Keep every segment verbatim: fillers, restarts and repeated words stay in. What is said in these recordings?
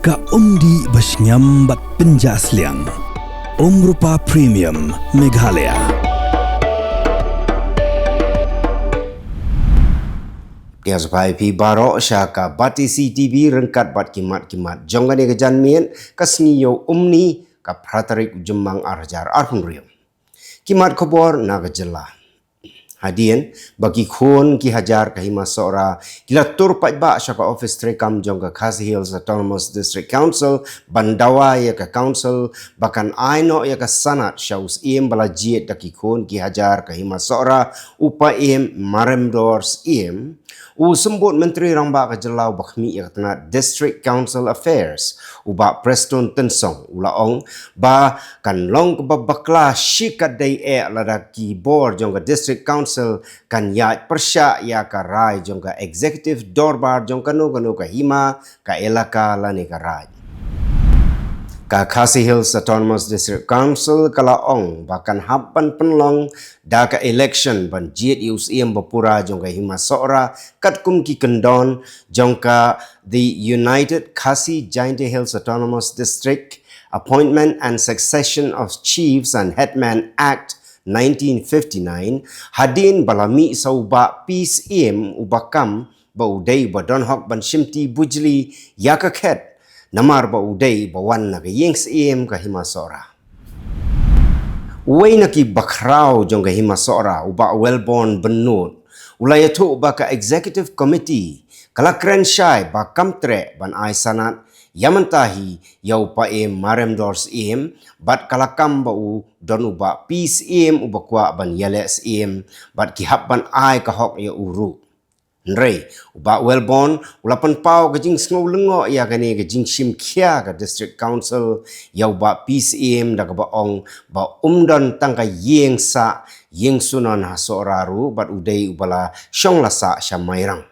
Ka umdih ba shngiam bad pynjah sliang. Umrupa Premium Meghalaya. Ïa sngewbha ïa phi baroh sha ka Batesi TV ryngkat bad ki mat ki mat jong kane ka janmiet, ka sngi Ïewmihni, ka phra tarik u Jymmang ar hajar arphew hynriew. Ki mat khubor na ka jylla. Hadien ba ki khun ki hajar ka Hima Sohra ki la tur paidbah sha ka office treikam jong ka Khasi Hills Autonomous District Council ban dawa ïa ka council ba kan ai noh ïa ka sanad sha u Syiem ba la jied da ki khun ki hajar ka Hima Sohra, u Paiem Maremdor Syiem. U Symbud Myntri Rangbah ka jylla uba khmih ïa ka tnad District Council Affairs, u Bah Prestone Tynsong, u la ong ba kan long kaba bakla shikatdei eh lada ki bor jong ka District Council kan ïaid pyrshah ïa ka rai jong ka Executive Dorbar jong kano kano ka hima, ka elaka lane ka raid. Ka Khasi Hills Autonomous District Council ka la ong ba kan hap ban pynlong da ka election ban jied ïa u Syiem ba pura jong ka Hima Sohra katkum ki kyndon jong ka The United Khasi Jaintia Hills Autonomous District Appointment and Succession of Chiefs and Headmen Act nineteen fifty-nine, hadien ba la mih sa u Bah P. Syiem uba kam ba u dei uba don hok ban shimti bujli ïa ka khet, namar ba u dei uba wan na ka ïing Syiem ka Hima Sohra. Uwei na ki bakhraw jong ka Hima Sohra, u Bah Wellborn Bynnud, u la ïathuh ba ka Executive Committee ka la kren shai ba kam treh ban ai sanad ïa mynta hi ïa u Paiem Maremdor Syiem, bad ka la kam ba u don u Bah P. Syiem uba kwah ban ïaleh Syiem, bad ki hap ban ai ka hok ïa u ruh. Hynrei u Bah Wellborn u la pynpaw ka jingsngew lyngngoh ïa kane ka jingshim khia ka District Council ïa u Bah P. Syiem da kaba ong ba um don tang ka ïing sah ïing sunon ha Sohra ruh, bad u dei uba la shong la sah sha Mairang.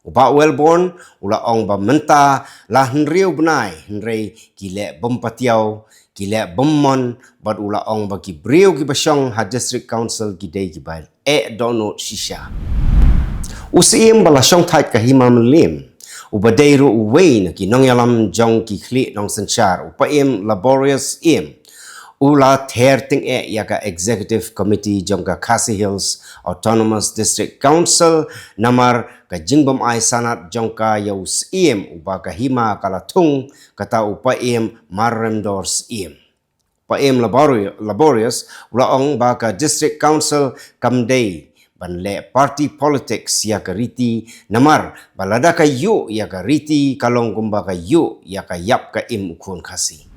U Bah Wellborn u la ong ba mynta la hynriew bnai hynrei ki leh bym patiaw, ki leh bym mon, bad u la ong ba ki briew kiba shong ha District Council ki dei kiba eh dohnud shisha. U Syiem ba la shongthait ka Hima Mylliem, uba dei ruh uwei na ki nongïalam jong ki khlieh nongsynshar, u Paiem Laborious Syiem, u la ther tyngeh ïa ka Executive Committee jong ka Khasi Hills Autonomous District Council namar ka jingbym ai sanad jong ka ïa u Syiem uba ka hima ka la thung, kata u Paiem Maremdor Syiem. Paiem Labori-, Laborious u la ong ba ka District Council kam dei ban leh party politics ïa ka riti, namar ba lada ka ïuh ïa ka riti ka long kumba ka ïuh ïa ka ïap ka im u khun Khasi.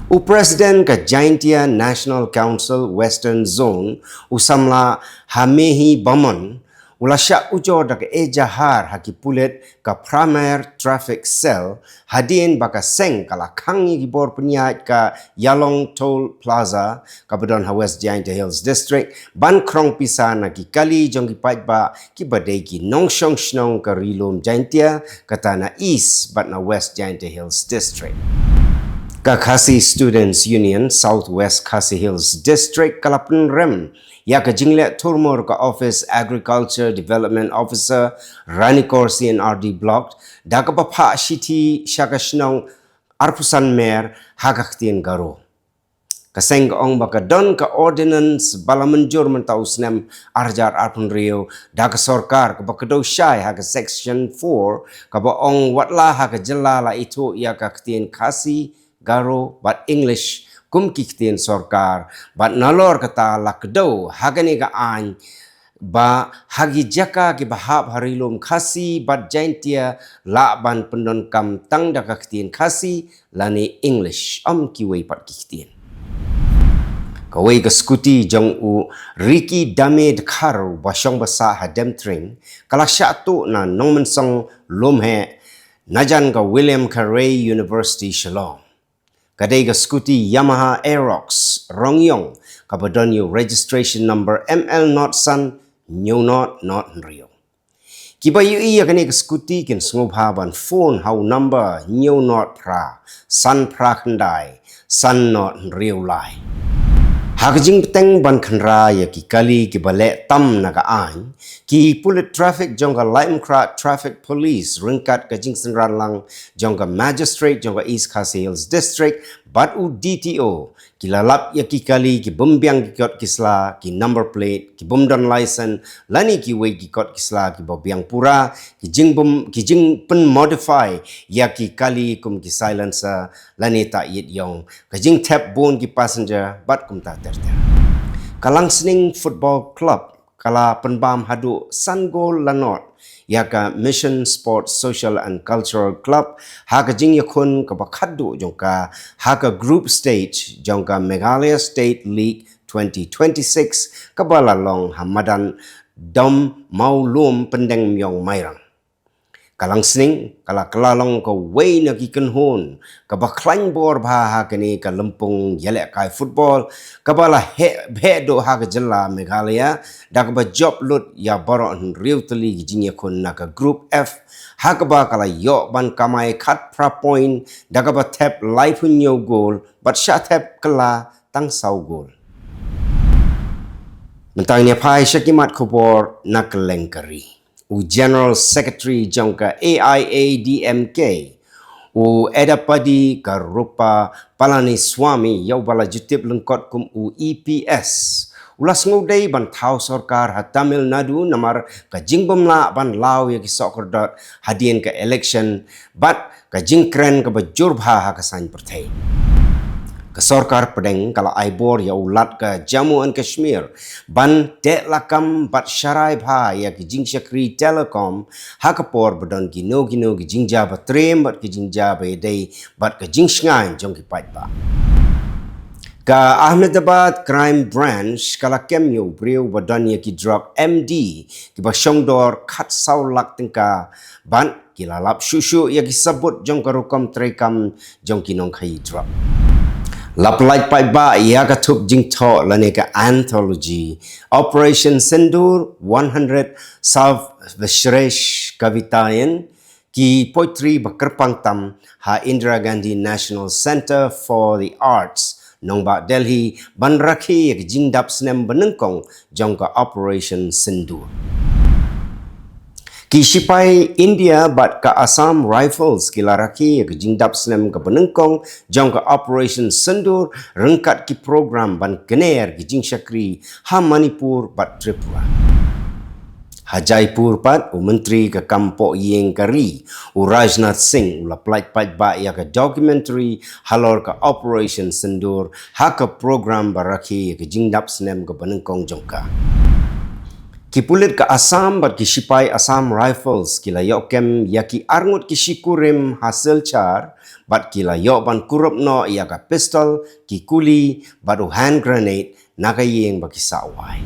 U President ka Jaintia National Council Western Zone, u samla Hamehi Bamon, u la shah ujor da ka ejahar ha ki pulit ka Pramer Traffic Cell, hadien ba ka seng ka la khang ïa ki bor pynïaid ka Ïalong Toll Plaza kaba don ha West Jaintia Hills District ban khrong pisa na ki kali jong ki paidbah kiba dei ki nongshong shnong ka Ri Lum Jaintia, kata na East bad na West Jaintia Hills District. Ka Khasi Students Union South West Khasi Hills District ka la pynrem ïa ka jingleh thurmur ka Office Agriculture Development Officer, Ranikor C and R D Block, da kaba phah shithi sha ka shnong arphew san mer ha ka ktien Garo. Ka seng ka ong ba ka don ka ordinance ba la mynjur mynta u snem ar hajar arphew hynriew da ka sorkar kaba kdew shai ha ka section four, kaba ong watla ha ka jylla la ithuh ïa ka ktien Khasi, Garo bad English kum ki ktien sorkar, bad nalor kata la kdew ha kane ka aiñ ba ha ki jaka kiba hap ha Ri Lum Khasi bad Jaintia lah ban pyndonkam tang da ka ktien Khasi lane English, ym kiwei pat ki ktien. Kawei ka scooty jong u Ricky Dame Dkhar uba shong ba sah ha Demtring ka la shah tuh na Nongmynsong Lumheh, najan ka William Carey University Shillong. Ka dei ka scooty Yamaha Aerox rong ïong kaba don ïa u registration number M L not san hynñiew not not hynriew. Kiba ïohi ïa kane ka scooty kin sngewbha ban phone ha u number hynñiew not phra san phra khyndai san not hynriew lai. Ha ka jingbteng ban khynra ïa ki kali kiba leh tam na ka aiñ, Ki pulit traffic jong ka Laitumkhrah Traffic Police ryngkat ka jingsynran lang jong ka Magistrate jong ka East Khasi Hills District bad u D T O ki la lap ïa ki kali ki bym biang ki kot ki sla, ki number plate ki bym don license lane kiwei ki kot ki sla kiba biang pura, ki jingbym, ki jingpynmodify ïa ki kali kum ki silencer lane ta ïit ïong, ka jingthep bun ki passenger bad kumta ter ter. Ka Langsning Football Club ka la pynbam haduh san gol la nod ïa ka Mission Sports Social and Cultural Club ha ka jingïakhun kaba khatduh jong ka ha ka group stage jong ka Meghalaya State League twenty twenty-six kaba la long ha madan Dom Mawlum, Pyndenmyong, Mairang. Ka Langsning ka la kylla long kawei na ki kynhun kaba khlaiñ bor bha ha kane ka lympung ïalehkai football kaba la heh bheh duh ha ka jylla Meghalaya, da kaba jop lut ïa baroh hynriew tylli ki jingïakhun na ka Group F, ha kaba ka la ïoh ban kamai khatphra point da kaba thep laiphew hynñiew gol bad shah thep kylla tang saw gol. Mynta ngin ïa phai sha ki mat khubor na kylleng ka ri. U General Secretary jong ka A I A D M K, u Edappadi Karuppa Palaniswamy, ïa uba la ju tip lyngkot kum u E P S, u la sngewdei ban thaw sorkar ha Tamil Nadu namar ka jingbymlah ban law ïa ki sohkyrdot hadien ka election bad ka jingkren kaba jur bha ha ka saiñ pyrthei. Ka sorkar pdeng ka la ai bor ïa u Lat ka Jammu and Kashmir ban teh lakam bad sharai bha ïa ki jingshakri telecom ha ka por ba don kino kino ki jingjia ba triem bad ki jingjia ba ïadei bad ka jingshngaiñ jong ki paidbah. Ka Ahmedabad Crime Branch ka la kem ïa u briew ba don ïa ki drok M D kiba shongdor khatsaw lak tyngka bad ki la lap shuh shuh ïa ki sabut jong ka rukom treikam jong ki nongkhaïi drok. La pyllait paidbah ïa ka thup jingthoh lane ka anthology Operation Sindoor one hundred Sav Vishresh Kavitayen, ki poetry ba kyrpang tam ha Indira Gandhi National Centre for the Arts, Nongbah Delhi, ban rakhe ïa ka jingdap snem banyngkong jong ka Operation Sindoor. Ki shipai India bad ka Assam Rifles ki la rakhe ïa ka jingdap snem ka banyngkong jong ka Operation Sindoor ryngkat ki program ban kner ki jingshakri ha Manipur bad Tripura. Ha Jaipur pat, u Myntri ka kam poh ïing ka ri, u Rajnath Singh, u la pyllait paidbah ïa ka documentary halor ka Operation Sindoor ha ka program ba rakhe ïa ka jingdap snem ka banyngkong jong ka. Ki pulit ka Assam bad ki shipai Assam Rifles ki la ïoh kem ïa ki arngut ki shikurim ha Silchar bad ki la ïoh ban kurup noh ïa ka pistol, ki kuli bad u hand grenade na ka ïing ba ki sah wai.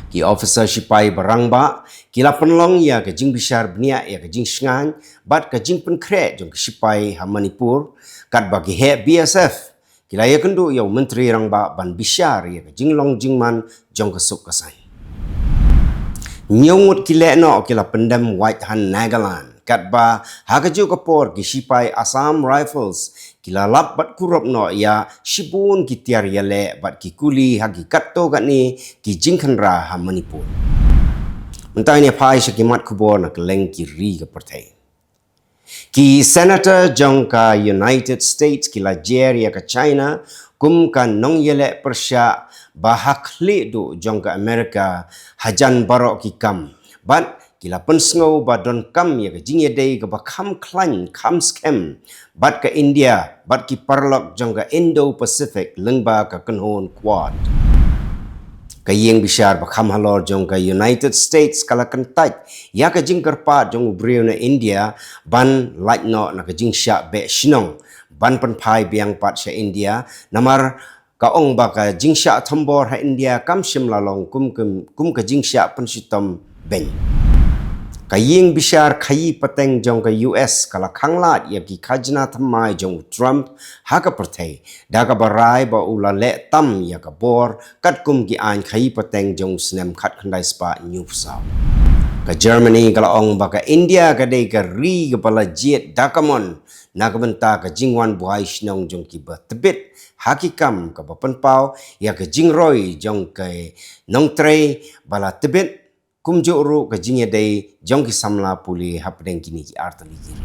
Ki officer shipai ba rangbah ki la pynlong ïa ka jingbishar bniah ïa ka jingshngaiñ bad ka jingpynkhreh jong ki shipai ha Manipur, katba ki heh B S F ki la ïakynduh ïa u Myntri Rangbah ban bishar ïa ka jinglong jingman jong ka suk ka saiñ. Hynñiew ngut ki lehnoh ki la pyndem wait ha Nagaland, katba ha kajuh ka por ki shipai Assam Rifles ki la lap bad kurup noh ïa shibun ki tiar ïaleh bad ki kuli ha ki katto katne ki jingkhynra ha Manipur. Mynta ngin ïa phai sha ki mat khubor na kylleng ki ri ka pyrthei. Ki senator jong ka United States ki la jer ïa ka China kum ka nongïaleh pyrshah ba ha khlieh duh jong ka America hajan baroh ki kam bad ki la pynsngew ba donkam ïa ka jingïadei kaba kham khlaiñ kham skhem bad ka India bad ki paralok jong ka Indo-Pacific lyngba ka kynhun Quad. Ka ïing bishar ba kham halor jong ka United States ka la kyntait ïa ka jingkyrpad jong u briew na India ban lait noh na ka jingshah beh shnong ban pynphai biang pat sha India, namar ka ong ba ka jingshah thombor ha India kam shym la long kum, kum, kum ka jingshah pynshitom beiñ. Ka ïing bishar khaïi pateng jong ka U S ka la khanglad ïa ki khajna thymmai jong u Trump ha ka pyrthei da kaba rai ba u la leh tam ïa ka bor katkum ki aiñ khaïi pateng jong u snem khatkhyndai spah hynñiewphew saw. Ka Germany ka la ong ba ka India ka dei ka ri kaba la jied da ka mon na ka bynta ka jingwan buhai shnong jong kiba tbit ha ki kam kaba pynpaw ïa ka jingroi jong ka nongtrei ba la tbit, kumjuh ruh ka jingïadei jong ki samla pule hapdeng kine ki artylli ki ri.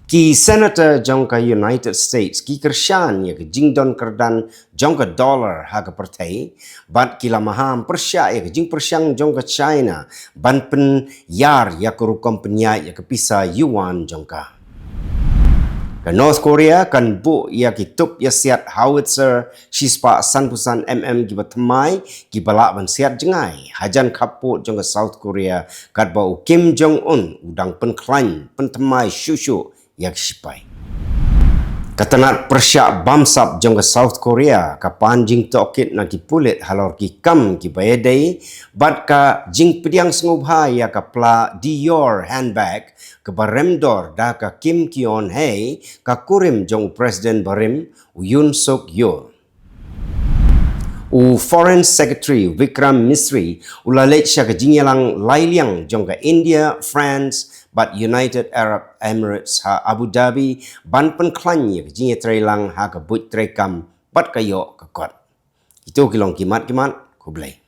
Ki senator jong ka United States ki kyrshan ïa ka jingdon kyrdan jong ka dollar ha ka pyrthei, bad ki la maham pyrshah ïa ka jingpyrshang jong ka China ban pynïar ïa ka rukom pynïaid ïa ka pisa yuan jong ka. Ka North Korea kan buh ïa ki tup ïasiat howitzer shispah sanphew san mm kiba thymmai, kiba lah ban siat jngai hajan khappud jong ka South Korea, katba u Kim Jong Un u dang pynkhlaiñ pynthymmai shuh shuh ïa ki shipai. Ka tnat pyrshah bamsap jong ka South Korea ka pan jingtohkit na ki pulit halor ki kam kiba ïadei bad ka jingpdiang sngewbha ïa ka pla Dior handbag kaba rem dor da ka Kim Keon Hei, ka kurim jong u President barim u Yoon Suk Yeol. U Foreign Secretary Vikram Misri u la leit sha ka jingïalang lai liang jong ka India, France bad United Arab Emirates ha Abu Dhabi ban pynkhlaiñ ïa ka jingïatreilang ha ka buit treikam bad ka ïoh ka kot. Ito ki long ki mat ki mat, khublei.